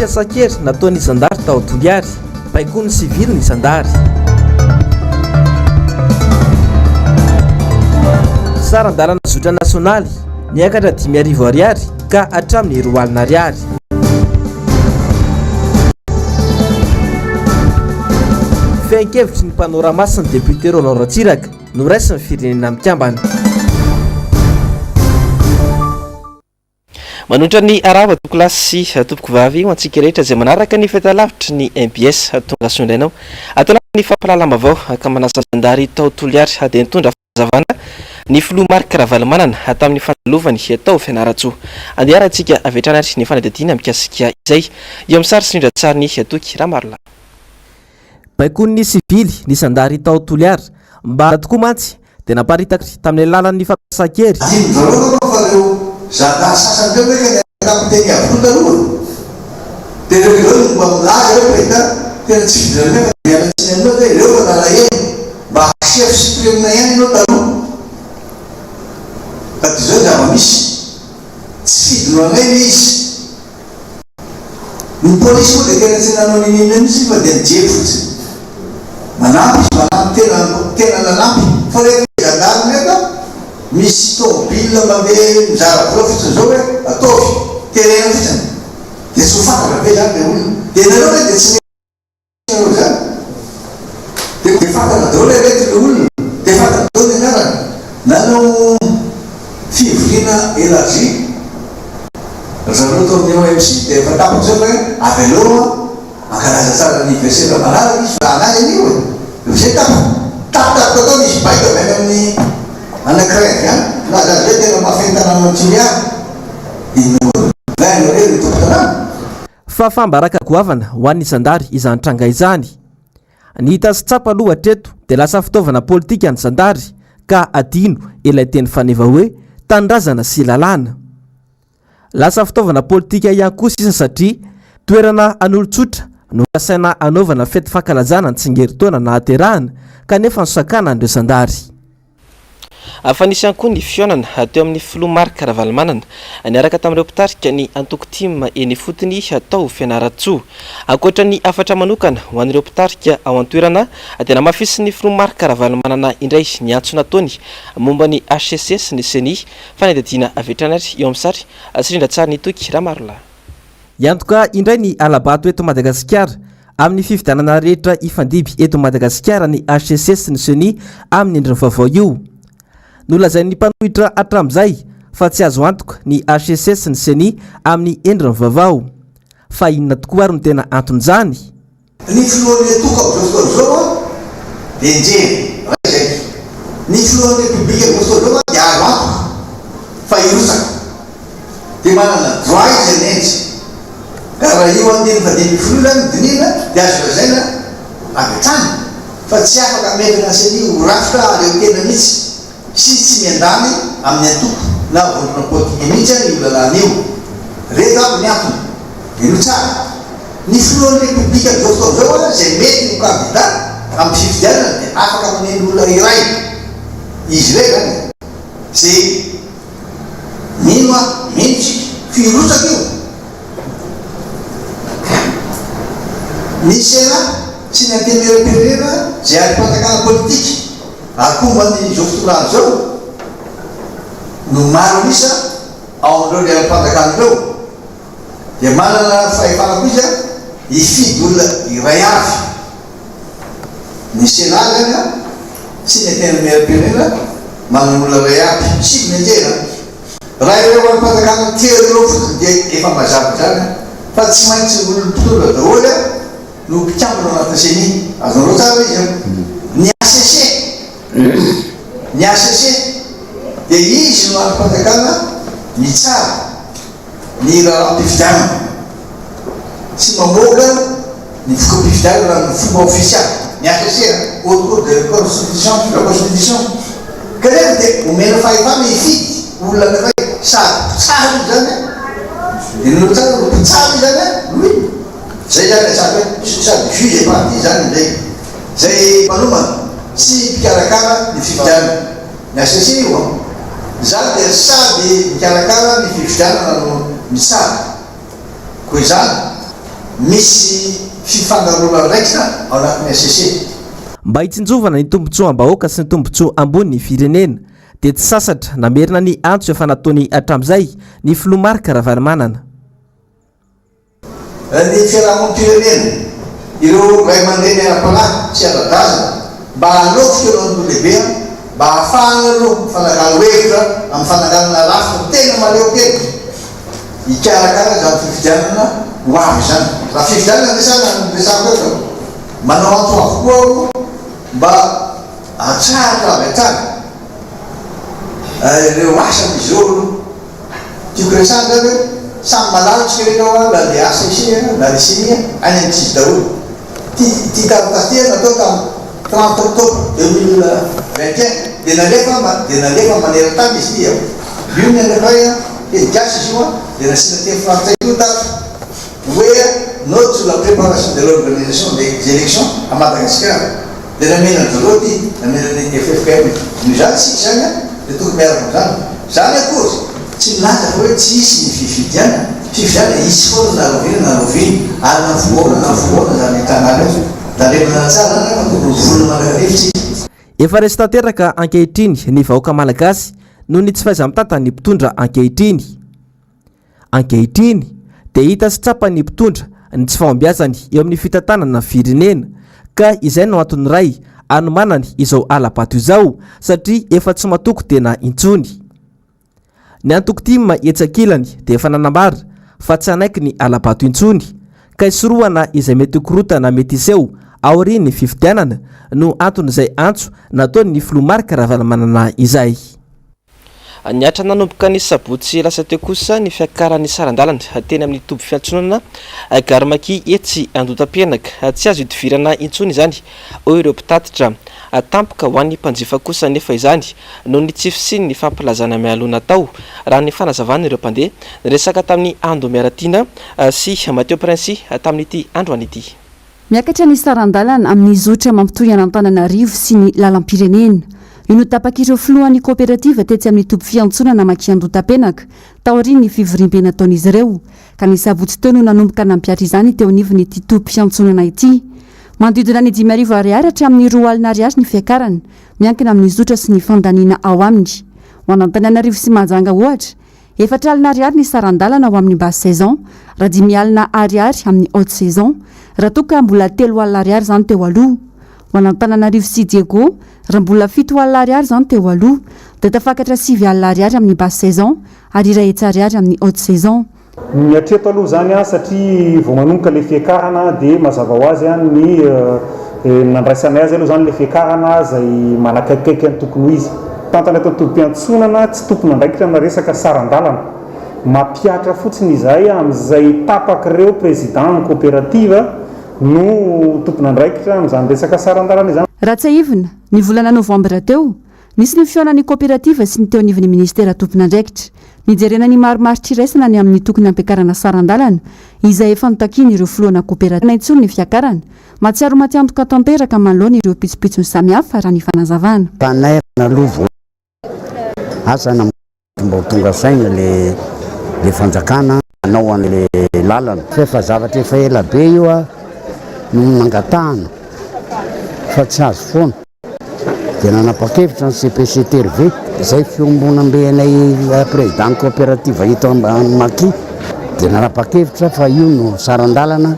Fampiasan-kery nataon'ny zandary tao Toliary, baikoin'ny sivily ny zandary. Saran-dalana zotra nasionaly, niakatra 5000 ariary ka hatramin'ny 20 ariary. Fehin-kevitry ny Panorama sy ny député Roland Ratsiraka noraisin'ny Firenena Mikambana. Manohitra ny arahaba tompokolahy sy tompokovavy ho antsika rehetra izay manaraka ny fahitalavitry ny mbs. Tonga soa indray anao ato anatin'ny fampahalalam-baovao ka manasa zandary tao Toliary dia nitondra fanazavana ny filoha Marc Ravalomanana tamin'ny fandalovany tao Fianarantsoa. Andeha arahintsika avy hatrany ary ny fanadihadiana mikasika izay eo amin'ny sary sy rindran-tsarin'i Toky Ramarolahy. Baikoin'ny sivily ny zandary tao Toliara mba tokoa mantsy dia naparitaka tamin'ny alalan'ny fampiasan-kery. Adinonjareo angamba fa ireo zandary sasany ireo ve ka niaraka tamin'ny teny Iavoloha taloha e? Dia ireo ireo no mba milaza hoe président tena tsy fidinanay fa dia miala tsiny aminao zay ireo fa nalahelo mba chef supreme-nay ihany ianao taloha ka dia izao ny zava-misy tsy fidinanay ilay izy. Ny polisy moa dia tena tsy nanao niniana mihitsy fa dia nijery fotsiny. Manampy izy, manampy tena tena nanampy. Fa reto gendarme reto an, misy tomobile mandeha mizara vola fotsiny zao hoe ataovy, terena fotsiny. Dia tsy ho fantatra ve zany le olona. Dia nareo ve dia tsy Nareo zany dia fantatra daholo ireto le olona dia fantatra daholo ny anarany. Nanao fivoriana élargie ry zareo tao amin'ny OMC dia efa tapaka izay fa hoe avelao hankalaza tsara ny anniversaire manaraka izy fa anazy anie io e! Efa izay tapaka. Tapitapitra tao nisy baiko avy any amin'ny anankiray avy any milaza azy hoe tena mahafehy ny tanànan'i Toliara. Inona koa? Nga ianao irery no tompon-tanàna? Fahafaham-baraka goavana ho an'ny zandary izany tranga izany. Ny hita sy tsapa aloha hatreto dia lasa fitaovana politika ny zandary ka adino ilay teny faneva hoe tanindrazana sy lalàna. Lasa fitaovana politika ihany koa sisa satria toerana an'olon-tsotra no kasaina hanaovana fety fankalazana ny tsingerin-taona nahaterahana kanefa nosakana an'ireo zandary. Fa nisy ihany koa ny fihaonana teo amin'ny filoha Marc Ravalomanana niaraka tamin'ireo mpitarika ny antoko tim eny ifotony tao Fianarantsoa. Ankoatra ny hafatra manokana ho an'ireo mpitarika ao an-toerana dia namafisin'ny filoha Marc Ravalomanana indray ny antso nataony momba ny hcc sy ny ceni. Fanadihadiana avy hatrany ary eo amin'ny sary sy rindran-tsarin'i Toky Ramarolahy. Hiantoka indray ny hala-bato eto Madagasikara amin'ny fifidianana rehetra hifandimby eto Madagasikara ny hcc sy ny ceni amin'ny endriny vaovao io. Nolazain'ny mpanohitra hatramin'izay fa tsy azo antoka ny hcc sy ny ceni amin'ny endriny vaovao. Fa inona tokoa ary no tena anton'izany? Ny filohan'ny antoko amin'izao fotoana izao dia enjehina, raha izay. Ny filohan'ny Repoblika amin'izao fotoana izao dia azo antoka fa hirotsaka. Dia manana droit izy hanenjika. Ka raha io andininy fahadimy filoha izany no dinihina dia azo lazaina avy hatrany fa tsy afaka hametraka ny ceni ho rafitra hahaleo tena mihitsy sy tsy miandany amin'ny antoko na vondrona politika mihitsy io lalàna io. Reto aby ny antony. Henoy tsara. Ny filohan'ny Repoblika amin'izao fotoana izao izay mety ho kandida amin'ny fifidianana dia afaka manendry olona iray, izy iray izany e, izay mino aho, mino isika, fa hirotsaka io. Ny Sénat sy ny Antenimierampirenena izay andrim-panjakana politika ary mpomba an'izao fitondrana izao no maro an'isa ao amin'ireo lelam-panjakana ireo. Dia manana fahefana koa izy hifidy olona iray avy. Ny Sénat izany an, sy ny Antenimierampirenena manana olona iray avy. Sivy ny anjely an. Raha ireo andrim-panjakana telo ireo fotsiny dia efa mazava izany an, fa tsy maintsy olon'ny mpitondra daholo an no mpikambana ao anatin'ny Ceni. Azonareo tsara ilay izy an. Ny hcc, ny hcc dia izy no andrim-panjakana mitsara. ny raharaham-pifidianana sy mamoaka ny voka-pifidianana amin'ny fomba ofisialy, ny hcc, Haute Cour de Constitution, la Constitution, kanefa dia omena fahefana hifidy olona anankiray sady mpitsara izy izany an, henoinareo tsara aloha, mpitsara izy izany an, oui, zay izany ilay sady hoe sady juge et partie izany izay, izay mpanomana sy mpikarakara ny fifidianana. Ny HCC io an! Izany dia sady mikarakara ny fifidianana no mitsara. Koa izany. Misy fifangaroana raikitra ao anatin'ny hcc. Mba hitsinjovana ny tombontsoam-bahoaka sy ny tombontsoa ambony ny firenena dia tsy sasatra namerina ny antso efa nataony hatramin'izay ny filoha Marc Ravalomanana. Ny fiarahamonim-pirenena, ireo ray aman-dreny ara-panahy sy ara-drazana mba hanao fikaonandoha lehibe mba hahafahana aloha mifanakalo hevitra amin'ny fananganana rafitra tena mahaleo tena hikarakara izany fifidianana ho avy izany. Raha fifidianana no resahana no resahako eto, manao antso avo koa aho mba hatsahatra avy hatrany ireo asa amin'izy ireo aloha. Tiako resahina zany hoe samy malala tsika rehetra hoa na le HCC na le ceni any amin'ny tsisy daholo. Ty ty taratasy ty natao tam 30 octobre 2021 de nalefa de nalefa maneran-tany izy ty a. Io ny anankiray a teny gasy izy io a de nasiana teny frantsay koa tato hoe note sur la préparation de l'organisation des élections à Madagascar. Dia namena an-dry zareo ity, namena ny ffkm. Noho izany isika izany an, dia tokony miaraka amin'izany. Izany akory tsy milaza fa hoe tsy hisy ny fifidianana. Fifidianana hisy foana na rahoviana na rahoviana, ary na voahoana na voahoana izany tanàna io. Tandremana tsara izany fa tokony vonona mandrakariva isika. Efa resy tanteraka ankehitriny ny vahoaka malagasy noho ny tsy fahaiza-mitantan'ny mpitondra ankehitriny. Ankehitriny dia hita sy tsapan'ny mpitondra ny tsy fahombiazany eo amin'ny fitantanana ny firenena ka izay no antony iray anomanany izao hala-bato izao satria efa tsy matoky tena intsony. Ny antoko tim etsy ankilany dia efa nanambara fa tsy hanaiky ny hala-bato intsony ka hisorohana izay mety ho korontana mety hiseho aorian'ny fifidianana no anton'izay antso nataon'ny filoha Marc Ravalomanana izay. Nihatra nanomboka ny sabotsy lasa teo kosa ny fiakaran'ny saran-dalana teny amin'ny toby fiantsonana Gare Maki etsy Andohatapenaka. Tsy azo idivirana intsony izany, hoy ireo mpitatitra. Tampoka ho an'ny mpanjifa kosa anefa izany noho ny tsy fisian'ny fampilazana mialoha natao, raha ny fanazavan'ireo mpandeha niresaka tamin'i Ando Miaratiana sy Mateo Princi tamin'ity androany ity. Miakatra ny saran-dalana amin'ny zotra mampitohy an'Antananarivo sy ny lalam-pirenena. Io no tapak'ireo filohan'ny kaoperativa tetsy amin'ny toby fiantsonana Makiandotapenaka, taorian'ny fivoriambe nataon'izy ireo, ka ny sabotsy teo no nanomboka nampihatra izany teo anivon'ity toby fiantsonana ity. Manodidina ny 5000 ariary hatramin'ny 20 alina ariary ny fiakarana, miankina amin'ny zotra sy ny fandaniana ao aminy. Ho an'Antananarivo sy Mahajanga ohatra, Efatra alina ariary ny saran-dalana ho amin'ny basse saison, raha 5 alina ariary amin'ny haute saison, raha toa ka mbola 30 ariary izany teo aloha. Ho an'Antananarivo sy Diego, raha mbola 7 alina ariary izany teo aloha, dia tafakatra 9 alina ariary amin'ny basse saison ary 100 ariary amin'ny haute saison. Ny hatreto aloha izany satria vao manomboka ilay fiakarana dia mazava ho azy ny nandraisanay azy aloha izany ilay fiakarana izay manakaikikaiky ny tokony ho izy. Mpitantana eto an-tobim-piantsonana tsy tompon'andraikitra amina resaka saran-dalana. Mampihatra fotsiny izahay amin'izay tapak'ireo président ny coopérative no tompon'andraikitra amin'izany resaka saran-dalana izany. Raha tsiahivina, ny volana novambra teo, Nisy ny fihaonan'ny kaoperativa sy ny teo anivon'ny minisitera tompon'andraikitra. Nijerena ny marimaritra iraisana ny amin'ny tokony hampiakarana saran-dalana, izay efa notakian'ireo filohana kaoperativa intsony ny fiakarana. Mahatsiaro matiantoka tanteraka manoloana ireo pitsopitsony samihafa, raha ny fanazavana. Fanairana aloha voalohany, asa na mba ho tonga saina le le fanjakana hanao an'le lalana. Fa efa zavatra efa ela be io no nangatahana fa tsy azo foana. Dia nanapa-kevitra ny CPCTRV, izay fiombonambe anay président ny coopérative eto Maki, dia nanapa-kevitra fa io no saran-dalana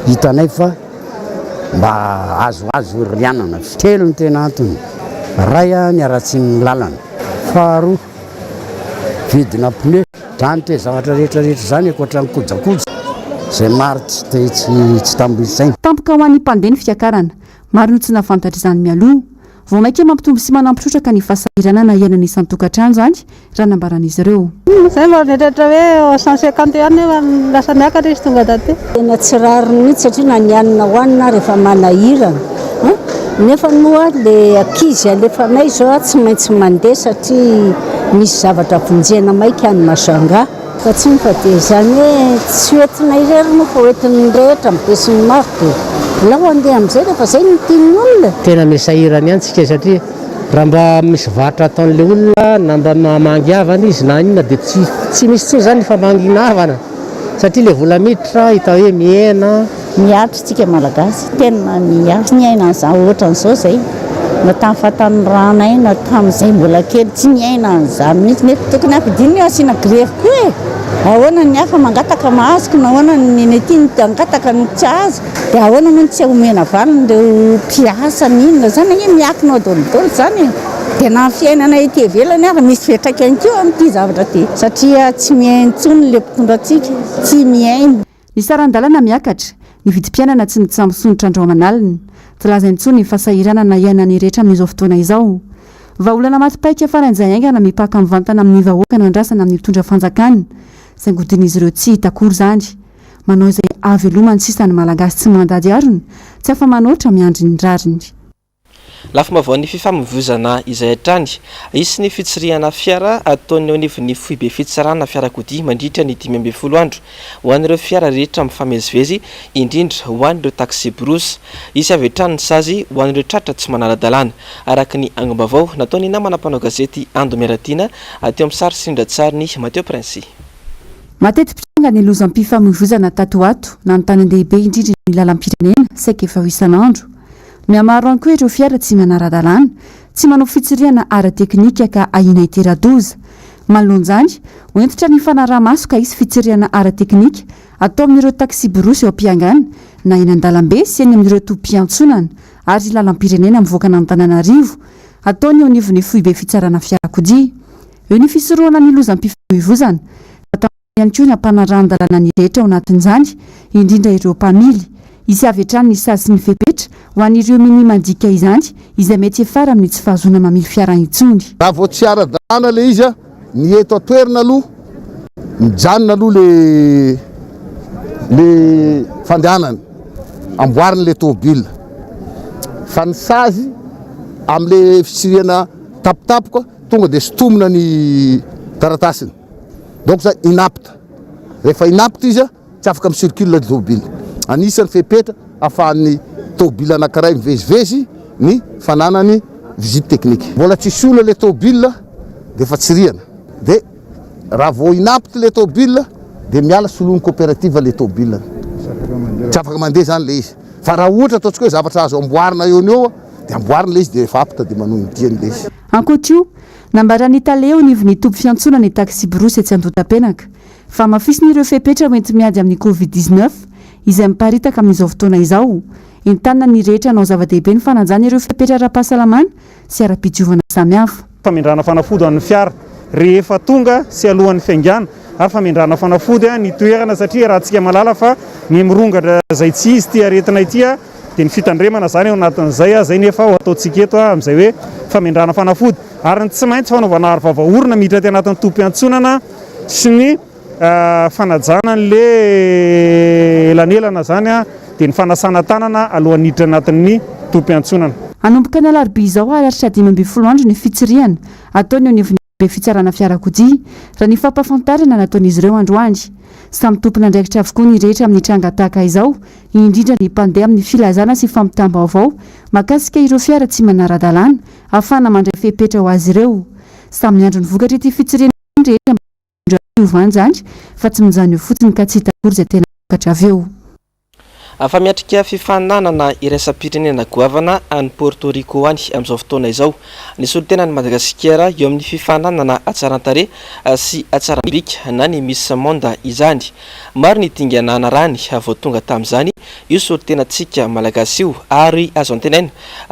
hitanay fa mba azoazo irianana. Telo ny tena antony, iray ny haratsian'ny lalana. Faharoa, vidina pneu. Izany toe-javatra rehetra rehetra izany ankoatra ny kojakoja izay maro tsy tsy tambo isaina. Tampoka ho an'ny mpandeha ny fiakarana. Maro no tsy nahafantatra izany mialoha. Vao mainka mampitombo sy manampy trotraka ny fahasahiranana iainana isan-tokantrano izany, raha nambaran'izy ireo. Zay mba nieritreritra hoe 150 ihany nefa lasa niakatra izy tonga taty. Tena tsy rariny mihitsy satria na ny hanina hohanina ary efa manahirana an! Nefa moa le ankizy alefanay izao an tsy maintsy mandeha satria misy zavatra vonjena maika any Majunga. Fa tsy fa dia izany hoe tsy hoentina irery moa fa hoentin'ny rehetra ny besinimaro dia alao handeha amin'izay rehefa izay no tian'ny olona e! Tena misahirana ihany tsika satria raha mba misy varotra ataon'ilay olona na mba mamangy havana izy na inona dia tsy tsy misy intsony izany ny famangiana havana. Satria ilay vola miditra hita hoe mihena. Miaritra tsika Malagasy, tena miaritra. Tsy niaina an'izany ohatran'izao izay, na tamin'ny fahatanoranay na tamin'izay mbola kely, tsy niaina an'izany mihitsy. Nefa tokony hampidinina io asiana grevy koa e! Ahoana ny hafa mangataka mahazo ko nahoana ny ny aty mangataka no tsy azo, dia ahoana moa no tsy omena valiny ireo mpiasa ny inona izany anie miankina ao daholo daholo izany e! Dia na ny fiainana ety ivelany ary misy fiantraikany koa amin'ity zavatra ity satria tsy mihaino intsony ilay mpitondra antsika, tsy mihaino. Ny saran-dalana miakatra, ny vidim-piainana tsy mitsaha-misondrotra andro aman'alina. Tsy laza intsony ny fahasahiranana iainan'ny rehetra amin'izao fotoana izao. Vahaolana maty paika faran'izay haingana mipaka mivantana amin'ny vahoaka no andrasana amin'ny mpitondra fanjakana. Saingy hodian'izy ireo tsy hita akory izany. Manao izay hahavelomany sisa ny Malagasy tsy mandady harona, tsy afa-manoatra miandry ny rariny. Lafim-baovaon'ny fifamoivoizana izay hatrany. Hisy ny fitsirihana fiara ataon'ny eo anivon'ny foibe fitsarana fiarakodia mandritra ny 15 andro ho an'ireo fiara rehetra mifamezivezy, indrindra ho an'ireo taksiborosy. Hisy avy hatrany ny sazy ho an'ireo tratra tsy manara-dalàna, araka ny angom-baovao nataon'ny namana mpanao gazety Ando Miaratiana teo amin'ny sary sy rindran-tsarin'i Mateo Princy. Mateti-pitranga ny lozam-pifamoivoizana tato ho ato, na ny tanan-dehibe indrindra ny lalam-pirenena, saika efa ho isan'andro. Mihamaro ihany koa ireo fiara tsy manara-dalàna, tsy manao fitsirihana ara-teknika ka ahiana hitera-doza. Manoloana izany, ho hentitra ny fanaraha-maso ka hisy fitsirihana ara-teknika atao amin'ireo taksiborosy eo am-piangana na eny an-dalambe sy eny amin'ireo tobim-piantsonana ary lalam-pirenena mivoaka an'Antananarivo, ataony eo anivon'ny foibe fitsarana fiarakodia. Eo ny fisorohana ny lozam-pifamoivozana. Ihany koa ny hampanarahan-dalàna ny rehetra ao anatin'izany, indrindra ireo mpamily. Hisy avy hatrany ny sazy sy ny fepetra ho an'ireo minia mandika izany, izay mety hiafara amin'ny tsy fahazoana mamily fiara intsony. Raha vao tsy ara-dalàna ilay izy, ny eto an-toerana aloha mijanona aloha le le fandehanana, amboarina ilay tômôbila. Fa ny sazy amin'ilay fitsirihana tampotampoka tonga dia sintomina ny taratasiny. Donc zay inapte. Rehefa inapte izy tsy afaka mi-circule ny tôbily. Anisan'ny fepetra ahafahan'ny tôbily anankiray mivezivezy ny fananany visite technique. Mbola tsisy olona ilay tôbily dia efa tsirihana. Dia raha vao inapte ilay tôbily dia miala soloin'ny coopérative ilay tôbily. Tsy afaka mandeha izany ilay izy. Fa raha ohatra ataontsika hoe zavatra azo amboarina eo no eo dia amboarina ilay izy dia efa apte dia manohy ny diany ilay izy. Ankoatra io, Nambaran'ny tale eo anivon'ny toby fiantsonana ny taksiborosy etsy Andohatapenaka fa hamafisina ireo fepetra hoenti-miady amin'ny Covid 19 izay miparitaka amin'izao fotoana izao. Entanina ny rehetra hanao zava-dehibe ny fanajana ireo fepetra ara-pahasalamana sy ara-pidiovana samihafa. Famendrahana fanafody ho an'ny fiara rehefa tonga sy alohan'ny fiaingàna ary famendrahana fanafody ny toerana satria raha-tsika mahalala fa ny mirongatra izay tsy izy ity aretina ity dia ny fitandremana izany ao anatin'izay, izay nefa ho ataontsika eto amin'izay hoe famendrahana fanafody ary ny tsy maintsy fanaovana aro vava orona miditra aty anatin'ny tobim-piantsonana sy ny fanajana an'le elanelana izany dia ny fanasana tanana alohan'ny hiditra anatin'ny tobim-piantsonana. Hanomboka ny alarobia izao haharitra 15 andro ny fitsirihana ataon'ny eo anivon'ny. Be fitsarana fiarakodia, raha ny fampahafantarana nataon'izy ireo androany. Samy tompon'andraikitra avokoa ny rehetra amin'ny tranga tahaka izao, indrindra ny mpandeha amin'ny filazana sy fampitam-baovao mahakasika ireo fiara tsy manara-dalàna, ahafahana mandray fepetra ho azy ireo. Samy miandry ny vokatr'ity fitsirihana ity ny rehetra mba hitondra fiovana izany fa tsy mijanona eo fotsiny ka tsy hita akory izay tena vokatra avy eo. Afa-miatrika fifaninanana iraisam-pirenena goavana any Porto Rico any amin'izao fotoana izao ny solontenan'i Madagasikara eo amin'ny fifaninanana hatsaran-tarehy sy hatsaram-bika na ny Miss Monde izany. Maro ny dingana narahiny vao tonga tamin'izany io solontenantsika malagasy io ary azo antenaina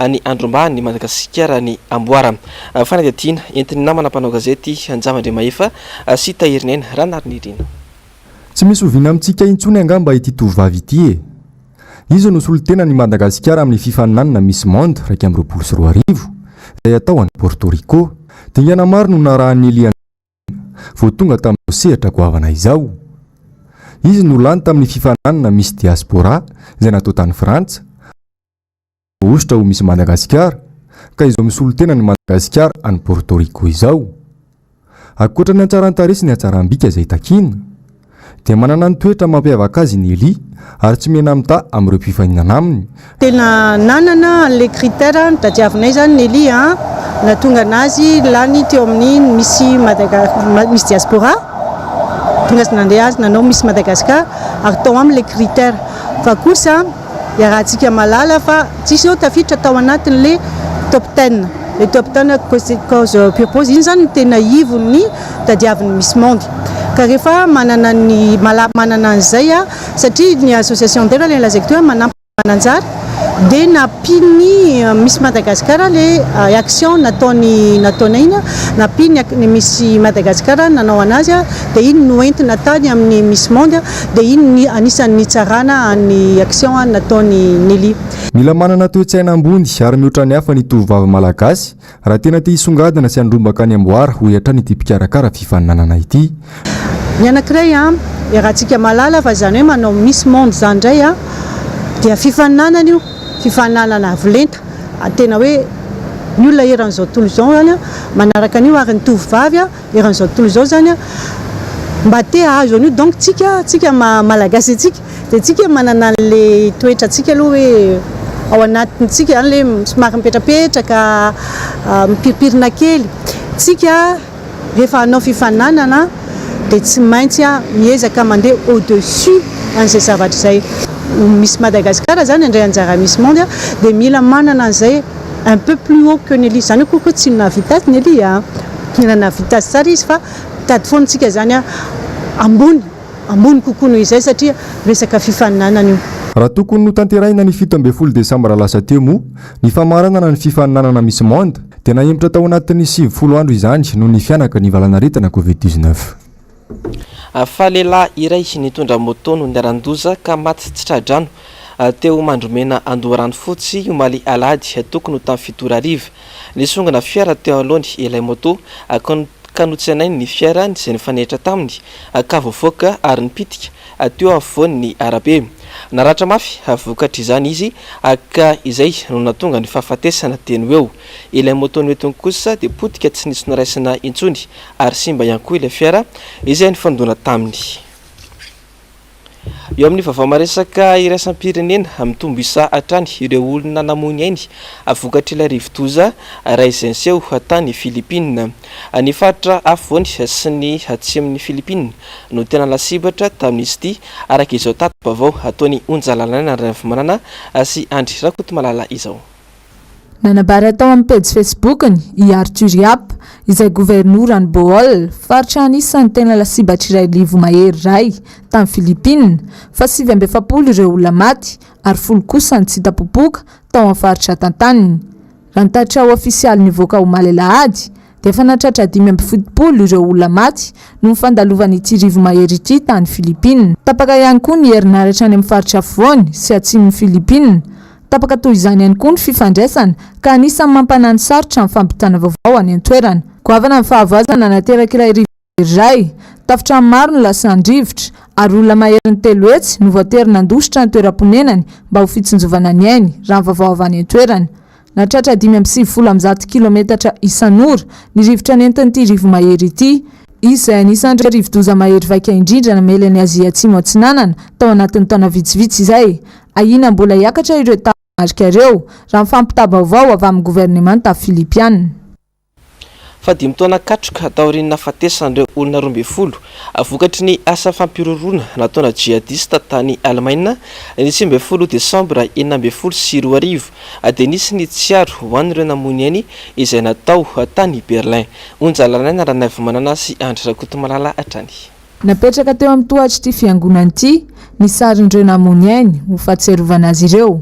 ny handrombahan'i Madagasikara ny amboara. Fanadihadiana entin'ny namana mpanao gazety Njava Andriamahefa sy Tahirinaina Ranarinirina. Tsy misy oviana amintsika intsony angamba ity tovovavy ity e! Izy no solontenan'i Madagasikara amin'ny fifaninanana Miss Monde 2021, izay hatao any Porto Rico. Dingana maro no narahan'i Nelly Andriana vao tonga tamin'izao sehatra goavana izao. Izy no lany tamin'ny fifaninanana Miss Diaspora izay natao tany Frantsa, voahosotra ho Miss Madagasikara, ka izao misolo tena an'i Madagasikara any Porto Rico izao. Ankoatra ny hatsaran-tarehy sy ny hatsaram-bika izay takiana, dia manana ny toetra mampiavaka azy i Nelly ary tsy mena-mitaha amin'ireo mpifaninana aminy. Tena nanana an'ilay critère notadiavinay izany Nelly an, nahatonga an'azy lany teo amin'ny Miss Madaga, Miss Diaspora. Tonga sy nandeha azy nanao Miss Madagascar ary tao aminy le critère fa kosa iarahantsika mahalala fa tsisy eo tafiditra tao anatin'le top ten le top ten cause purpose iny zany no tena ivon'ny tadiavin'ny Miss Monde ka rehefa manana ny manana an'izay satria ny association tena le lazaiko teo manampy Mananjary dia nampian'ny Miss Madagascar le action nataony nataonay iny nampiany ny Miss Madagascar nanao anazy dia iny noentina tany amin'ny Miss Monde dia iny ny anisan'ny nitsarana ny action nataon'i Nelly. Mila manana toe-tsaina ambony ary mihoatra ny hafa ny tovovavy malagasy Raha tena te hisongadina sy handrombaka ny amboara, hoy hatrany ity mpikarakara fifaninanana ity. Ny anankiray an, iarahantsika mahalala fa izany hoe manao Miss Monde izany indray an, dia fifaninanana io, fifaninanana avo lenta, tena hoe ny olona eran'izao tontolo izao izany an, manaraka an'io ary ny tovovavy an, eran'izao tontolo izao izany an, mba te hahazo an'io donc tsika, tsika maha malagasy antsika dia tsika manana an'le toetra antsika aloha hoe ao anatintsika izany le somary mipetrapetraka, mipirimpirina kely, tsika rehefa hanao fifaninanana dia tsy maintsy miezaka mandeha au dessus an'izay zavatra izay. Miss Madagascar izany handray anjara Miss Monde dia mila manana an'izay un peu plus haut que Nelly, izany akory koa tsy nahavita azy Nelly a, tena nahavita azy tsara izy fa mitady foana tsika izany ambony, ambony kokoa noho izay satria resaka fifaninanana io. Raha tokony notanterahina ny 17 desambra lasa teo moa ny famaranana ny fifaninanana Miss Monde dia nahemotra tao anatin'ny 90 andro izany noho ny fihanaka ny valanaretina Covid 19. Fa lehilahy iray nitondra moto no niharan-doza ka maty tsy tra-drano teo Mandromena Andoharanofotsy omaly alahady tokony ho tamin'ny fito ora hariva. Nisongona fiara teo anoloany ilay moto ka notsenainy ny fiara izay nifanehitra taminy ka voafaoka ary nipitika teo afovoan'ny arabe. Naratra mafy vokatr'izany izy ka izay no nahatonga ny fahafatesana teny ho eo. Ilay moto noentiny kosa dia potika tsy nisy noraisina intsony ary simba ihany koa ilay fiara izay nifandona taminy. Eo amin'ny vaovao maresaka iraisam-pirenena, mitombo isa hatrany ireo olona namoy ny ainy vokatr'ilay rivodoza iray izay niseho tany Philippines. Ny faritra afovoany sy ny atsimon'i Philippines no tena lasibatra tamin'izy ity, araka izao tati-baovao ataon'i Onja Lalaina Raivomanana sy Andry Rakotomalala izao. Nanambara tao amin'ny pejy Facebook-ny i Arthur Yap, izay governora any Bohol, faritra anisan'ny tena lasibatr'iray rivo mahery iray tany Filipina, fa 49 ireo olona maty ary folo kosa ny tsy hita popoka tao amin'ny faritra tantaniny. Raha ny tatitra ofisialy nivoaka omaly alahady, dia efa nahatratra 75 ireo olona maty noho ny fandalovan'ity rivo-mahery ity tany Filipina. Tapaka ihany koa ny herinaratra any amin'ny faritra afovoany sy atsimon'i Filipina. Tapaka toy izany ihany koa ny fifandraisana ka anisan'ny mampanano sarotra ny fampitana vaovao any an-toerana. Goavana ny fahavoazana naterak'ilay rivo-mahery iray. Tafontrano maro no lasan-drivotra ary olona maherin'ny 300 no voatery nandositra ny toeram-ponenany mba ho fitsinjovana ny ainy, raha ny vaovao avy any an-toerana. Nahatratra 195 kilometatra isan'ora ny rivotra nentin'ity rivomahery ity. Izy izay anisan'ireo rivodoza mahery vaika indrindra namely an'i Azia Atsimo Atsinanana tao anatin'ny taona vitsivitsy izay. Ahiana mbola hiakatra ireo taha-marika ireo, raha ny fampitam-baovao avy amin'ny governemanta Filipiana. Fa dimy taona katroka taorian'ny nahafatesan'ireo olona 12 vokatry ny asa fampihorohoroana nataona djihadista tany Alemaina ny 19 desambra 2016 dia nisy ny tsiaro ho an'ireo namoy ny ainy izay natao tany Berlin. Onja Lalaina Ranaivomanana sy Andry Rakotomalala hatrany. Napetraka teo amin'ny tohatr'ity fiangonana ity ny sarin'ireo namoy ny ainy ho fahatsiarovana azy ireo.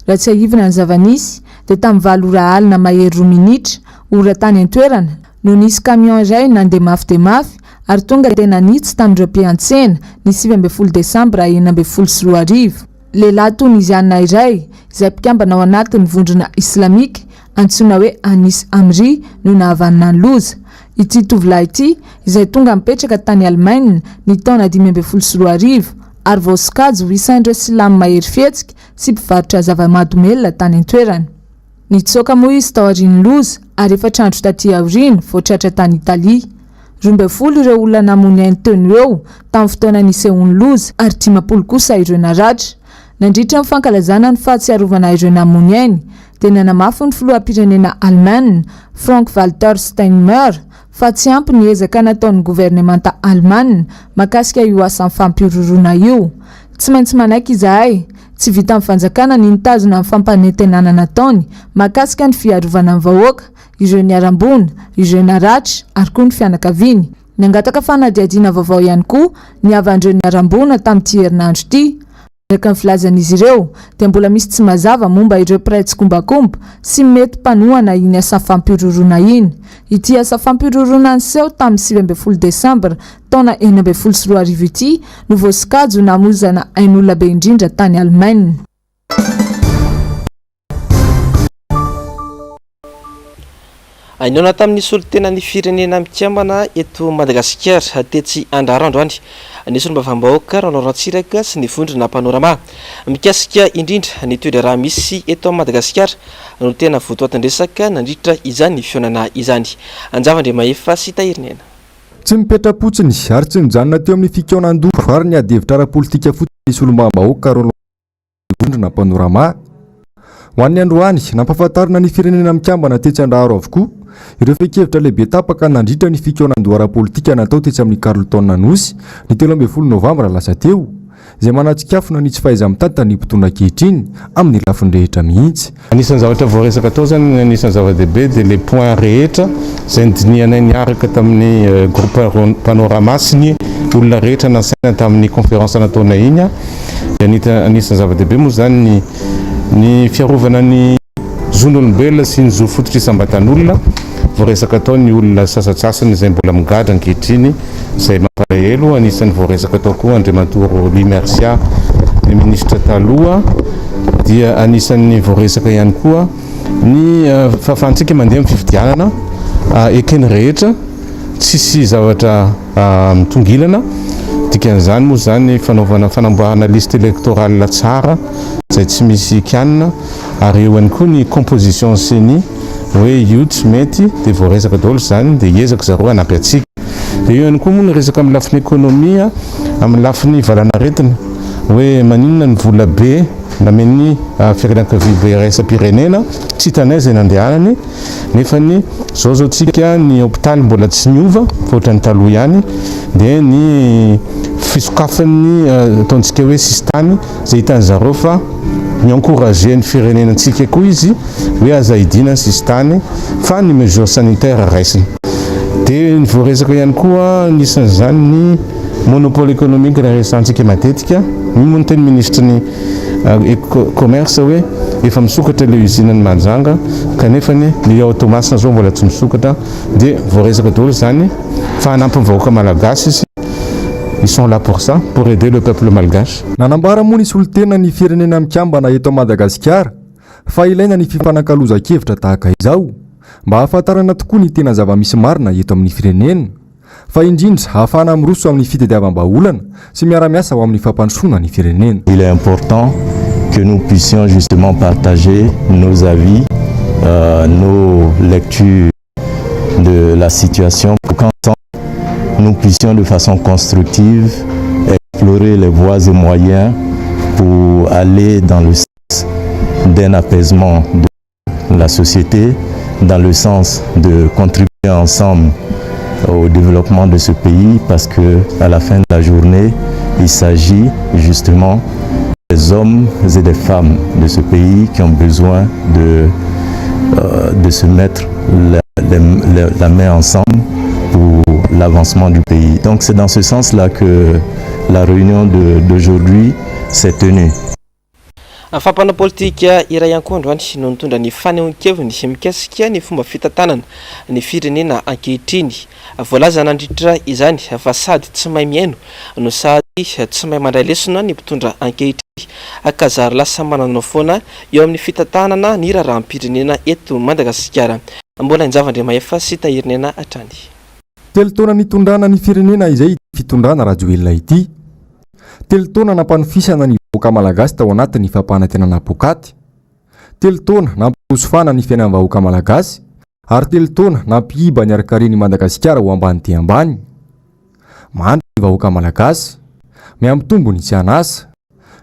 Raha tsiahivina ny zava-nisy dia tamin'ny valo ora alina mahery roa minitra, ora tany an-toerana, no nisy camion iray nandeha mafy dia mafy ary tonga dia nanitsy tamin'ireo mpiantsena ny 19 desambra 2016. Lehilahy toniziana iray, izay mpikambana ao anatin'ny vondrona islamika antsoina hoe Anis Amri no nahavanona ny loza. Ity tovolahy ity, izay tonga nipetraka tany Alemaina ny taona 2015 ary voasokajy ho isan'ireo silamo mahery fihetsika sy mpivarotra zava-mahadomelina tany an-toerana. Nitsoaka moa izy taorian'ny loza ary efatra andro taty aoriana vao tratra tany Italia. 12 ireo olona namoy ny ainy teo no eo tamin'ny fotoana nisehoan'ny loza ary 50 kosa ireo naratra. Nandritra ny fankalazana ny fahatsiarovana ireo namoy ny ainy dia nanamafy ny filoham-pirenena Alemaina, Frank-Walter Steinmeier, fa tsy ampy ny ezaka nataon'ny governemanta Alemana mahakasika io asan'ny fampihorohoroana io. Tsy maintsy manaiky izahay, tsy vitan'ny fanjakana ny nitazona ny fampanentenana nataony mahakasika ny fiarovana ny vahoaka, ireo niharam-boina, ireo naratra ary koa ny fianakaviany. Nangataka fanadihadiana vaovao ihany koa ny havan'ireo niharam-boina tamin'ity herinandro ity. Araka ny filazan'izy ireo dia mbola misy tsy mazava momba ireo mpiray tsikombakomba sy mety mpanohana iny asa fampihorohoroana iny. Ity asa fampihorohoroana niseho tamin'ny 19 desambra taona 2016 ity no voasokajy ho namoizana ain'olona be indrindra tany Alemaina. Nihaona tamin'ny solontenan'ny Firenena Mikambana eto Madagasikara tetsy Andraharo androany ny solombavambahoaka Roland Ratsiraka sy ny vondrona Panorama. Mikasika indrindra ny toe-draharaha misy eto Madagasikara no tena votoatin-dresaka nandritra izany fihaonana izany. Anjava Andriamahefa sy Tahirinena. Tsy nipetra-potsiny ary tsy nijanona teo amin'ny fikaonan-doha ary ny adihevitra ara-politika fotsiny ny solombavambahoaka Roland Vondrona Panorama. Ho an'ny androany, nampahafantarina ny Firenena Mikambana tetsy Andraharo avokoa ireo fehin-kevitra lehibe tapaka nandritra ny fikaonandoha ara-politika natao tetsy amin'ny Carlton Anosy ny 13 novambra lasa teo, izay manatsikafona ny tsy fahaiza-mitantan'ny mpitondra ankehitriny amin'ny lafiny rehetra mihitsy. Anisan'ny zavatra voaresaka tao izany, anisan'ny zava-dehibe dia ilay point rehetra izay nodinihanay niaraka tamin'ny groupe Panorama sy ny olona rehetra nasaina tamin'ny conférence nataonay iny. Dia anisan'ny zava-dehibe moa izany ny ny fiarovana ny zon'olombelona sy ny zo fototra isam-batan'olona. Voaresaka tao ny olona sasantsasany izay mbola migadra ankehitriny. Izay mampalahelo, anisan'ny voaresaka tao koa Andriamatoa Rolly Mercia, ny minisitra taloha, dia anisan'ny voaresaka ihany koa ny fahafahantsika mandeha amin'ny fifidianana eken'ny rehetra, tsisy zavatra mitongilana, dikan'izany moa izany fanaovana fanamboarana liste électorale tsara izay tsy misy kianina, ary eo ihany koa ny composition ceni hoe io tsy mety dia voaresaka daholo izany dia hiezaka zareo hanampy antsika. Dia eo ihany koa moa ny resaka amin'ny lafiny économie, amin'ny lafiny valanaretina hoe maninona ny vola be namen'ny firenankavibe iraisam-pirenena tsy hitanay izay nandehanany nefa ny zao zao tsika ny hopitaly mbola tsy niova fa ohatran'ny taloha ihany dia ny fisokafan'ny ataontsika hoe sisintany izay hitan'zareo fa mi-encourager ny firenenantsika koa izy hoe aza hidiana ny sisintany fa ny mesure sanitaire raisina. Dia ny voaresaka ihany koa anisan'izany ny monopole économique raha resahantsika matetika, io moa no teny minisitry ny commerce hoe efa misokatra ilay usine any Mahajanga kanefa ny ao Toamasina izao mbola tsy misokatra dia voaresaka daholo izany fa hanampy ny vahoaka malagasy izy, ils sont là pour ça, pour aider le peuple malgache. Nanambara moa ny solontenan'ny Firenena Mikambana eto Madagasikara fa ilaina ny fifanakalozan-kevitra tahaka izao mba hahafantarana tokoa ny tena zava-misy marina eto amin'ny firenena fa indrindra hahafahana miroso amin'ny fitadiavam-bahaolana sy miara-miasa ho amin'ny fampandrosoana ny firenena. Il est important que nous puissions justement partager nos avis, nos lectures de la situation pour qu'ensemble nous puissions de façon constructive explorer les voies et moyens pour aller dans le sens d'un apaisement de la société, dans le sens de contribuer ensemble au développement de ce pays parce que à la fin de la journée, il s'agit justement des hommes et des femmes de ce pays qui ont besoin de, euh, de se mettre la, la, la main ensemble pour l'avancement du pays. Donc c'est dans ce sens-là que la réunion d'aujourd'hui s'est tenue. Fa mpanao politika iray ihany koa androany no nitondra ny fanehoan-keviny mikasika ny fomba fitantanana ny firenena ankehitriny. Voalaza nandritra izany fa sady tsy mahay mihaino no sady tsy mahay mandray lesona ny mpitondra ankehitriny ka zary lasa mananonao foana eo amin'ny fitantanana ny raharaham-pirenena eto Madagasikara. Mbola Injava-Andriamahefa sy Tahiriniaina hatrany. Telo taona nitondrana ny firenena izay ity fitondrana Rajoelina ity. Telo taona nampanofisana ny vahoaka malagasy tao anatin'ny fampanantenana poakaty. Telo taona nampirosofana ny fiainam-bahoaka malagasy ary telo taona nampiiba ny harinkaren'i Madagasikara ho ambany dia ambany. Mahantra ny vahoaka malagasy. Mihamitombo ny tsy an'asa.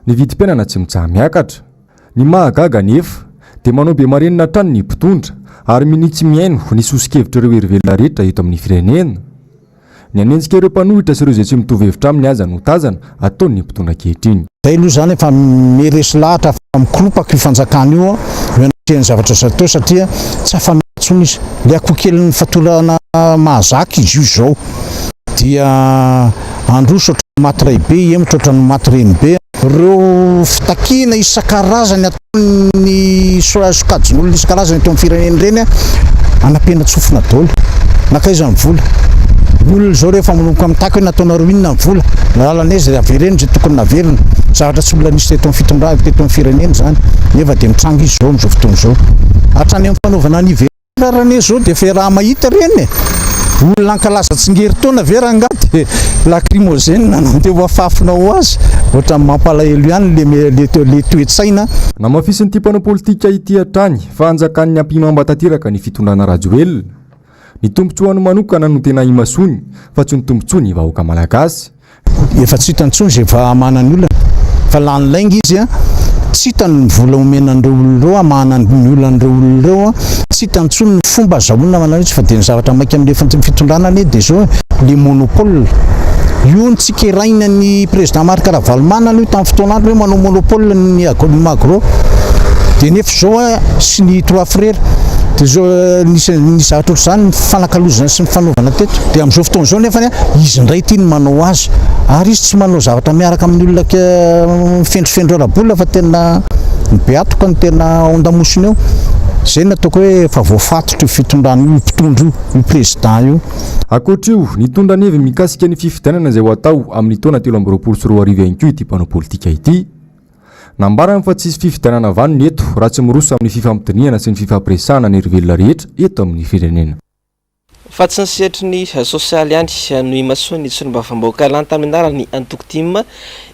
Ny vidim-piainana tsy mitsaha-miakatra. Ny mahagaga anefa dia manao be marenina hatrany ny mpitondra ary minia tsy mihaino ny soso-kevitr'ireo herivelona rehetra eto amin'ny firenena. Ny hanenjika ireo mpanohitra sy ireo izay tsy mitovy hevitra aminy aza no tazana ataon'ny mpitondra ankehitriny. Zay aloha zany efa miresy lahatra fa mikoropaka io fanjakana io eo anatrehan'ny zavatra izay atao satria tsy afa-miala intsony izy. Ilay akoho kelin'ny fatorana mahazaka izy io izao dia handroso ohatran'ny maty raibe, hihemotra ohatran'ny maty renibe. Ireo fitakiana isan-karazany ataon'ny sokajin'olona isan-karazany eto amin'ny firenena ireny anampenan-tsofina daholo. Nankaiza ny vola? Ny olona izao rehefa manomboka mitaky hoe nataonareo inona ny vola? Lalana aiza? Avereno izay tokony naverina. Zavatra tsy mbola nisy teto amin'ny fitondrana, teto amin'ny firenena izany. Nefa dia mitranga izy izao amin'izao fotoana izao. Hatrany amin'ny fanaovana ny Rara anie zao dia efa iaraha-mahita ireny e! Olona hankalaza tsingerin-taona ve rangahy dia lacrymogène nandeha ho afafina ho azy? Ohatran'ny mampalahelo ihany le le toe-tsaina. Namafisin'ity mpanao politika ity hatrany fa anjakan'ny ampihimamba tanteraka ny fitondrana Rajoelina. Ny tombontsoany manokana no tena imasoany fa tsy ny tombontsoan'ny vahoaka malagasy. Efa tsy hitany intsony izay efa hamahana ny olana fa lany lainga izy a, tsy hitany ny vola omena an'ireo olona ireo hamahana ny olan'ireo olona ireo a, tsy hitany intsony ny fomba azahoana manao izy fa dia ny zavatra maika amin'ilay fitondrana anie dia izao e, le monopole io notsikeraina ny président Marc Ravalomanana io tamin'ny fotoan'androny hoe manao monopole ny magro dia nefa izao a sy ny trois frères dia izao nisy ny zavatra ohatr'izany ny fanakalozana sy ny fanaovana teto dia amin'izao fotoana izao nefany Izy indray ity no manao azy. Ary izy tsy manao zavatra miaraka amin'ny olona mifendrofendro ara-bola fa tena ny be atoka no tena ao an-damosiny ao. Izay no ataoko hoe efa voafatotra io fitondrana io, io mpitondra io, io président io. Ankoatra io, nitondra ny heviny mikasika ny fifidianana izay ho atao amin'ny taona 2023 ihany koa ity mpanao politika ity. Nambarany fa tsy hisy fifidianana vanona eto raha tsy miroso amin'ny fifampidinihana sy ny fifampiresahana ny herivelona rehetra eto amin'ny firenena. Fa tsy ny sehatry ny sosialy ihany no imasoan'ny solombavambahoaka lany tamin'ny anaran'ny antoko tim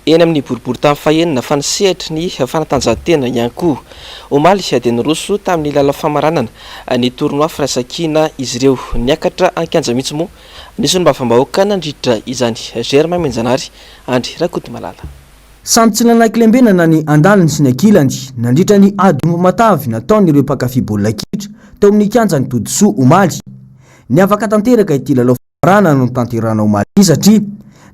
eny amin'ny boriborintany fahenina fa ny sehatry ny fanatanjahantena ihany koa. Omaly dia niroso tamin'ny lalao famaranana ny tournoi Firaisankina izy ireo. Niakatra an-kianja mihitsy moa ny solombavambahoaka nandritra izany. Germain Menjanary, Andry Rakotomalala. Samy tsy nanaiky lembenana ny andaniny sy ny ankilany nandritra ny ady omby matavy nataon'ireo mpankafy baolina kitra teo amin'ny kianjan'i Todisoa omaly. Niavaka tanteraka ity lalao famaranana notanterahina omaly ity satria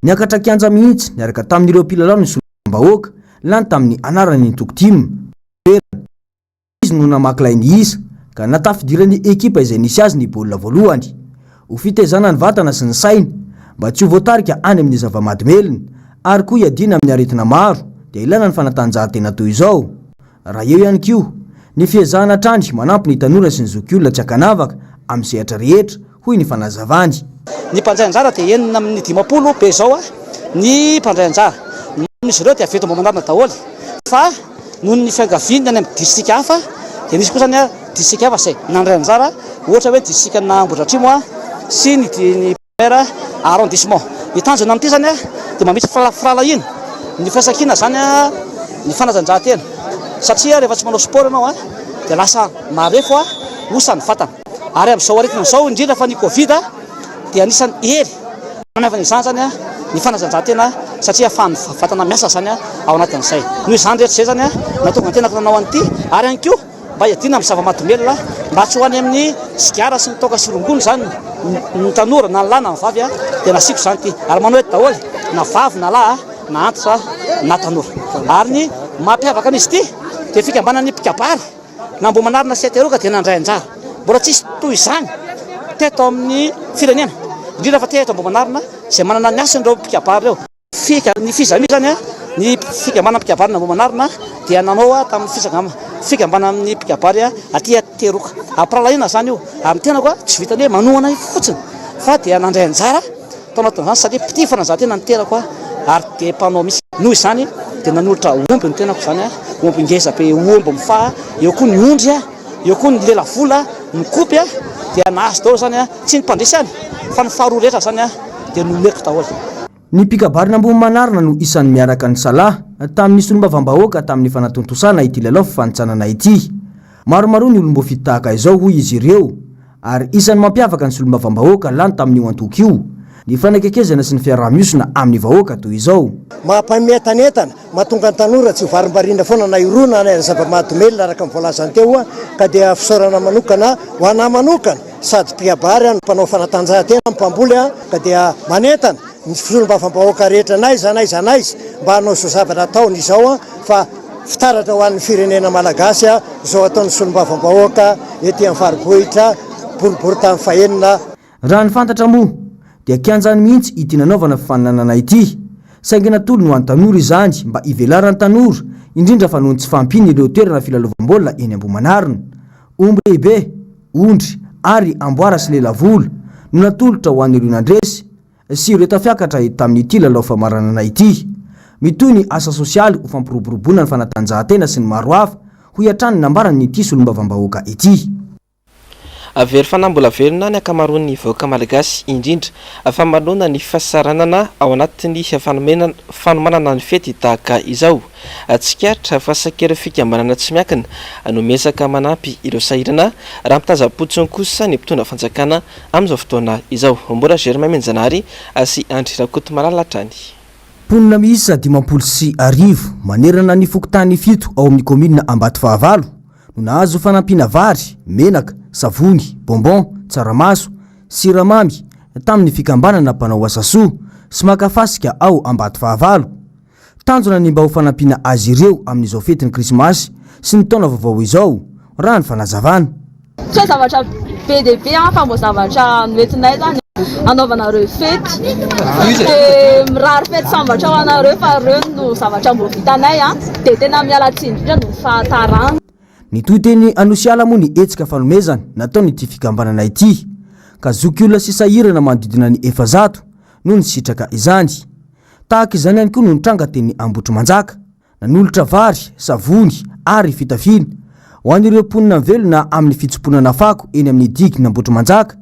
niakatra kianja mihitsy niaraka tamin'ireo mpilalao ny solombavambahoaka lany tamin'ny anaran'ny antoko tim toerana. Izy no namaky lay ny isa ka natafidiran'ny ekipa izay nisy azy ny baolina voalohany. Ho fitaizana ny vatana sy ny saina mba tsy ho voatarika any amin'ny zava-mahadomelina ary koa hiadiana amin'ny aretina maro dia ilaina ny fanatanjahantena toy izao. Raha eo ihany koa ny fiezahana hatrany manampy ny tanora sy ny zokiolona tsy ankanavaka amin'ny sehatra rehetra, hoy ny fanazavany. Ny mpandray anjara dia 56 be izao ny mpandray anjara. Ny amin'izy ireo dia avy eto Ambohimanarina daholo fa noho ny fiangaviany any amin'ny distrika hafa dia nisy kosa ny distrika hafa izay nandray anjara ohatra hoe distrikan'Ambohidratrimo sy ny ny première arrondissement. Ny tanjona amin'ity izany dia mba misy firahalahiana, ny firaisankina izany ny fanatanjahantena satria rehefa tsy manao sport ianao dia lasa marefo osa ny vatana. Ary amin'izao aretina izao indrindra fa ny covid dia anisan'ny hery manaivana izany izany ny fanatanjahantena satria ahafahan'ny vatana miasa izany ao anatin'izay. Noho izany rehetra izay izany nahatonga ny tenako nanao an'ity ary ihany koa mba hiadiana amin'ny zava-mahadomelina mba tsy ho any amin'ny sigara sy ny toaka sy rongony izany ny tanora na ny lahy na ny vavy dia nasiako izany ity ary manao eto daholo na vavy na lahy na antitra na tanora. Ary ny mampiavaka an'izy ity dia fikambanan'ny mpikabary na Ambohimanarina sy Ateroka dia nandray anjara. Mbola tsisy toy izany teto amin'ny firenena, indrindra fa teto Ambohimanarina izay manana ny hasiny ireo mpikabary ireo. Fika, ny Fizami izany, ny fikambanana mpikabarin'i Ambohimanarina dia nanao tamin'ny fisangam, fikambanan'ny mpikabary aty Ateroka. Ampirahalahiana izany io, ary ny tenako tsy vitan'ny hoe manohana io fotsiny fa dia nandray anjara tao anatin'izany satria mpitia fanazaran-tena ny tenako ary dia mpanao mihitsy. Noho izany dia nanolotra omby ny tenako izany, omby ngeza be, omby mifaha, eo koa ny ondry, eo koa ny lelavola, ny kopy dia nahazo daholo izany, tsy ny mpandresy ihany fa ny faharoa rehetra izany dia nomeko daholo. Ny mpikabarin'Ambohimanarina no isan'ny miaraka nisalahy tamin'ny solombavambahoaka tamin'ny fanatontosana ity lalao fifanintsanana ity. Maromaroa ny olom-boafidy tahaka izao hoy izy ireo. Ary isan'ny mampiavaka ny solombavambahoaka lany tamin'io antoko io. ny fanakekezana sy ny fiaraha-mihosona amin'ny vahoaka toy izao. Mampamientanentana, mahatonga ny tanora tsy ho varimbariana foana na hirona na zava-mahadomelina araka ny voalazany teo ka dia fisaorana manokana ho anà manokana sady mpikabary no mpanao fanatanjahantena, mpamboly ka dia manentana ny solombavambahoaka rehetra n'aiza n'aiza n'aiza mba hanao izao zavatra ataony izao fa fitaratra ho an'ny firenena malagasy izao ataon'ny solombavambahoaka ety amin'ny faribohitra boriborintany fahenina. Raha ny fantatra moa dia kianjany mihitsy ity nanaovana fifaninanana ity, saingy natolony ho an'ny tanora izany mba hivelaran'ny tanora, indrindra fa noho ny tsy fahampian'ireo toerana filalaovam-baolina eny Ambohimanarina. Omby lehibe, ondry ary amboara sy lelavola no natolotra ho an'ireo nandresy sy ireo tafiakatra tamin'ity lalao famaranana ity. Mitohy ny asa sosialy ho fampiroboroboana ny fanatanjahantena sy ny maro hafa, hoy hatrany ny nambaran'ity solombavambahoaka ity. Very fanahy mbola velona ny ankamaroan'ny vahoaka malagasy, indrindra fa manoloana ny fahasahiranana ao anatin'ny fanomanana ny fety tahaka izao. Tsikaritra fa saika ireo fikambanana tsy miankina no miezaka manampy ireo sahirana, raha mitazam-potsiny kosa ny mpitondra fanjakana amin'izao fotoana izao. Mbola Germain Menjanahary sy Andry Rakotomalala hatrany. Mponina miisa 1050 manerana ny fokontany fito ao amin'ny kaominina Ambatofahavalo no nahazo fanampiana vary, menaka, savony, bonbon, tsaramaso, siramamy tamin'ny fikambanana mpanao asa soa sy maka fasika ao Ambatofahavalo. Tanjona ny mba ho fanampiana azy ireo amin'izao fetin'ny krismasy sy ny taona vaovao izao, raha ny fanazavana. Tsy hoe zavatra be dia be fa mbo zavatra noentinay zany anaovanareo fety dia mirary fety sambatra ho anareo fa ireo no zavatra mbo vitanay dia tena miala tsiny indrindra noho ny fahatarana. Nitohy teny Anosiala moa ny hetsika fanomezana nataon'ity fikambanana ity ka zokiolona sy sahirana manodidina ny 400 no nisitraka izany. Tahaka izany ihany koa no nitranga teny Ambohitrimanjaka. Nanolotra vary, savony ary fitafiana ho an'ireo mponina mivelona amin'ny fitsimponana fako eny amin'ny digin'Ambohitrimanjaka,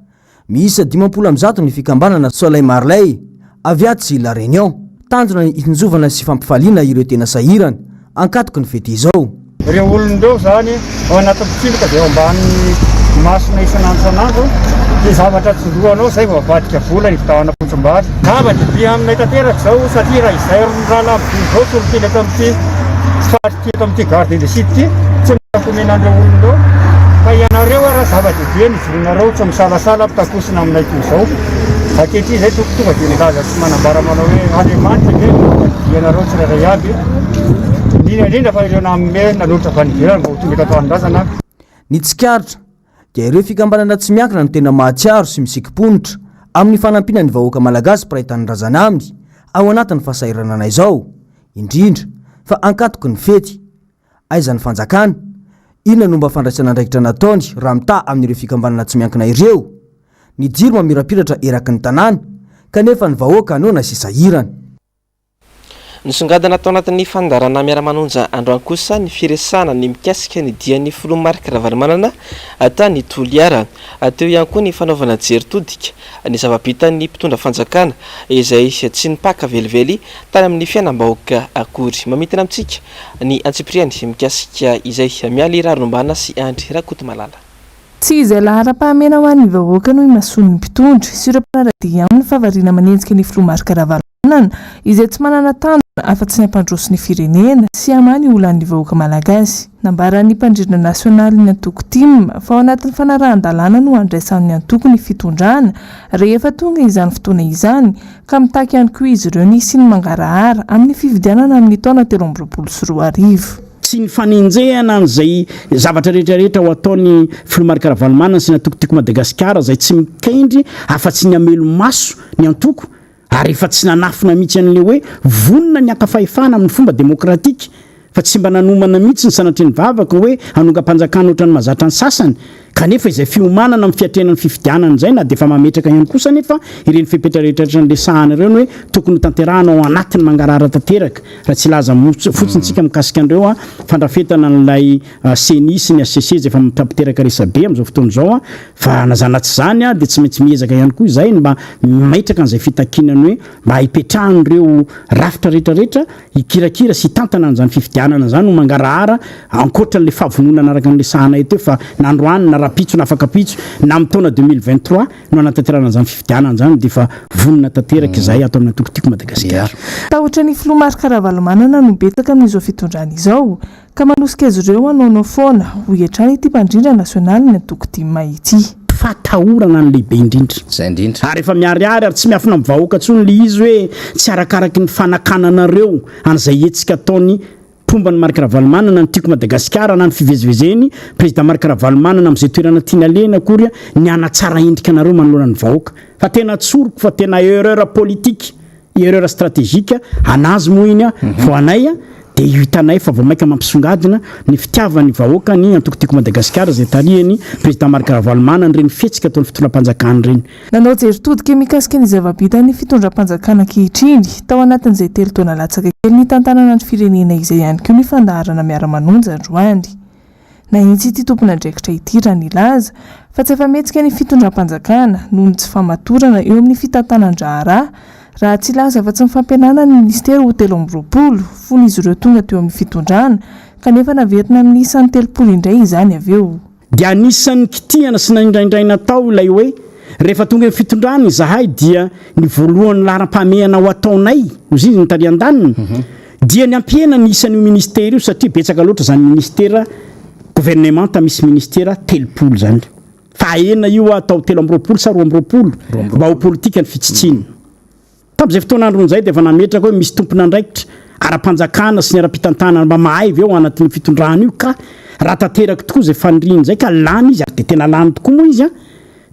miisa 150 ny fikambanana Soleil Marley avy atsy La Réunion. Tanjona ny hitsinjovana sy fampifaliana ireo tena sahirana ankatoky ny fety izao. Ireo olona ireo izany ao anatin'ny mpitsindroka dia eo ambanin'ny masonay isan'andro isan'andro, dia zavatra tsindrohanao izay vao avadika vola hividianana fotsimbary. Zava-dehibe aminay tanteraka izao satria raha izay rahalahy mijoro izao tsy olon-kely eto amin'ity faritra ity, eto amin'ity gare de l'Est ity, tsy mila omena an'ireo olona ireo fa ianareo ara zava-dehibe ny ijoroanareo tsy misalasala mitakosina aminay toy izao. Ankehitriny izay tompoko tonga dia milaza sy manambara manao hoe Andriamanitra ange no hampadia anareo tsirairay avy, indrindra indrindra fa ireo nanome nanolotra avy any ivelany mba ho tonga eto an-tanindrazana. Ny tsikaritra dia ireo fikambanana tsy miankina no tena mahatsiaro sy misikim-ponitra amin'ny fanampiana ny vahoaka malagasy mpiray tanindrazana aminy ao anatin'ny fahasahiranana izao, indrindra fa ankatoky ny fety. Aiza ny fanjakana? Inona no mba fandraisana andraikitra nataony raha mitaha amin'ireo fikambanana tsy miankina ireo? Ny jiro mamirapiratra eraky ny tanàna, kanefa ny vahoaka noana sy sahirana. Nisongadina tao anatin'ny fandaharana Miara-manonja androany kosa ny firesahana ny mikasika ny dian'ny filoha Marc Ravalomanana tany Toliara. Teo ihany koa ny fanaovana jery todika ny zava-bitan'ny mpitondra fanjakana izay tsy nipaka velively tany amin'ny fiainam-bahoaka akory. Mamintina amintsika ny antsipiriany mikasika izay Mialy Raharombana sy Andry Rakotomalala. Tsy izay laharam-pahamehana ho an'ny vahoaka no imasoan'ny mpitondra sy ireo mpanara-dia aminy fa variana manenjika ny filoha Marc Ravalomanana izay tsy manana tanjona afa-tsy ny hampandroso ny firenena sy hamaha ny olan'ny vahoaka malagasy. Nambaran'ny mpandrindra nasionalin'ny antoko tim fa ao anatin'ny fanarahan-dalàna no handraisan'ny antoko ny fitondrana rehefa tonga izany fotoana izany ka mitaky ihany koa izy ireo ny hisian'ny mangarahara amin'ny fifidianana amin'ny taona 2023. Tsy ny fanenjehana an'izay zavatra rehetra rehetra ho ataon'ny Filoha Marc Ravalomanana sy ny antoko Tiako Madagasikara izay tsy mikendry afa-tsy ny hamelo-maso ny antoko ary efa tsy nanafina mihitsy an'ilay hoe vonona ny haka fahefana amin'ny fomba demokratika fa tsy mba nanomana mihitsy ny sanatria ny vava ka hoe hanongam-panjakana ohatran'ny mahazatra ny sasany kanefa izay fiomanana amin'ny fiatrehana ny fifidianana izay na dia efa mametraka ihany kosa anefa ireny fepetra rehetra rehetra niresahana ireny hoe tokony ho tanterahana ao anatin'ny mangarahara tanteraka raha tsy hilaza fotsiny tsika mikasika an'ireo fandrafetana an'ilay Ceni sy ny HCC izay efa mifampiteraka resabe amin'izao fotoana izao fa na izany na tsy izany dia tsy maintsy miezaka ihany koa izahay ny mba mametraka an'izay fitakiana ny hoe mba hipetrahan'ireo rafitra rehetra rehetra hikirakira sy hitantana an'izany fifidianana izany ho mangarahara ankoatra an'ilay fahavononana araka ny resahanay teo fa na androany na. rahampitso na afak'ampitso na amin'ny taona 2023 no hanatanterahana an'izany fifidianana izany dia efa vonona tanteraka izahay ato amin'ny antoko Tiako Madagasikara. Tahotra ny filoha Marc Ravalomanana no betsaka amin'izao fitondrana izao ka manosika azy ireo hanaonao foana, hoy hatrany ity mpandrindra nasionalin'ny antoko tim ity. Fahatahorana ny lehibe indrindra. Izay indrindra. Ary efa miharihary ary tsy miafina amin'ny vahoaka intsony ilay izy hoe tsy arakaraky ny fanakananareo an'izay hetsika ataony mpomba an'i Marc Ravalomanana ny Tiako Madagasikara na ny fivezivezeny Président Marc Ravalomanana amin'izay toerana tiany alehina akory ny hanatsara endrika anareo manoloana ny vahoaka fa tena tsoriko fa tena erreur politique Erreur stratégique anazy moa iny vao anay dia io hitanay fa vao maika mampisongadina ny fitiavan'ny vahoaka ny antoko Tiako Madagasikara izay tarihan'ny Président Marc Ravalomanana ireny fihetsika ataon'ny fitondram-panjakana ireny. Nanao jery todika mikasika ny zava-bitan'ny fitondram-panjakana ankehitriny, tao anatin'izay telo taona latsaka kely nitantanana ny firenena izay ihany koa ny fandaharana Miara-manonja androany. Nahitsy ity tompon'andraikitra ity raha nilaza fa tsy afa-mihetsika ny fitondram-panjakana noho ny tsy fahamatorana eo amin'ny fitantanan-draharaha raha tsy hilaza afa-tsy ny fampihenana ny minisitera ho 23 fony izy ireo tonga teo amin'ny fitondrana kanefa naverina amin'ny isan'ny 30 indray izany avy eo. Dia anisan'ny kitihana sy naindraindraina tao ilay hoe rehefa tonga eo fitondrana izahay dia ny voalohan'ny laharam-pahamehana ho ataonay, hoy izy ny tary an-daniny, Dia ny hampihena ny isan'io ministera io satria betsaka loatra izany ministera governemanta misy ministera 30 izany. Fa ahena io atao 23 sa 22 mba ho politika ny fitsitsiana. Tamin'izay fotoana androny izay dia efa nametraka hoe misy tompon'andraikitra ara-panjakana sy ny ara-pitantanana mba mahay ve ao anatin'io fitondrana io ka raha tanteraka tokoa izay faniriany izay ka lany izy ary dia tena lany tokoa moa izy an!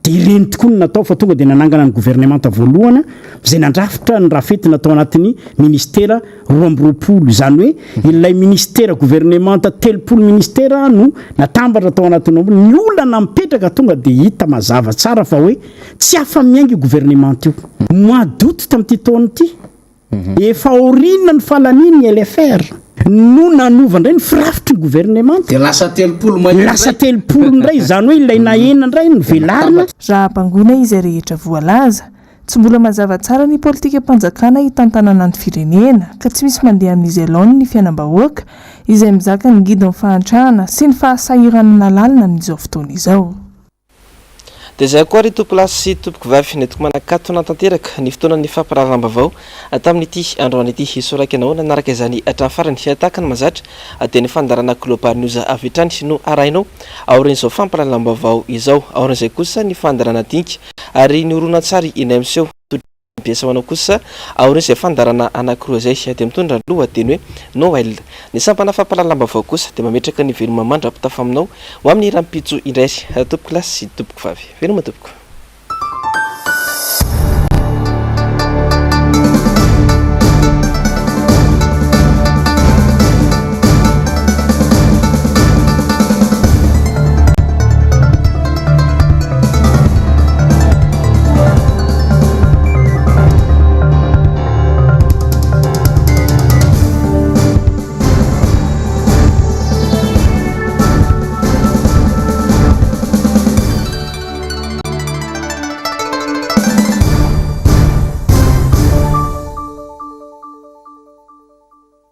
Dia ireny tokoa no natao fa tonga dia nanangana ny governemanta voalohany izay nandrafitra ny rafetina tao anatin'ny ministera 22, izany hoe ilay ministera governemanta 30 ministera no natambatra tao anatin'ny roa Ny olana mipetraka tonga dia hita mazava tsara fa hoe tsy afa-miainga io governemanta io. Mois d'août tamin'ity taona ity. Efa aoriana ny fahalanian'ny LFR no nanova indray ny firafitry ny governemanta. Dia lasa 30 mahery indray. Lasa 30 indray, izany hoe ilay nahena indray no velarina. Raha bangoina izay rehetra voalaza, tsy mbola mazava tsara ny politikam-panjakana hitantanana ny firenena ka tsy misy mandeha amin'izay laoniny ny fiainam-bahoaka izay mizaka ny ngidin'ny fahantrana sy ny fahasahiranana lalina amin'izao fotoana izao. Dia izay koa ry tompolahy sy tompokovavy nentiko manakatona tanteraka ny fotoanan'ny fampiraharam-baovao tamin'ity androany ity. Hisoraka ianao nanaraka izany hatramin'ny farany. Tahaka ny mahazatra dia ny fandaharana Global News avy hatrany no arahinao aorian'izao fampahalalam-baovao izao. Aorian'izay kosa ny fandaharana Dinika ary ny horonantsary indray miseho. Mpiasa ho anao kosa aorian'izay fandaharana anankiroa izay dia mitondra ny lohateny hoe Noël. Ny sampana fampahalalam-baovao kosa dia mametraka ny veloma mandra-pitafa aminao ho amin'ny rahampitso indray tompokolahy sy tompokovavy. Veloma tompoko.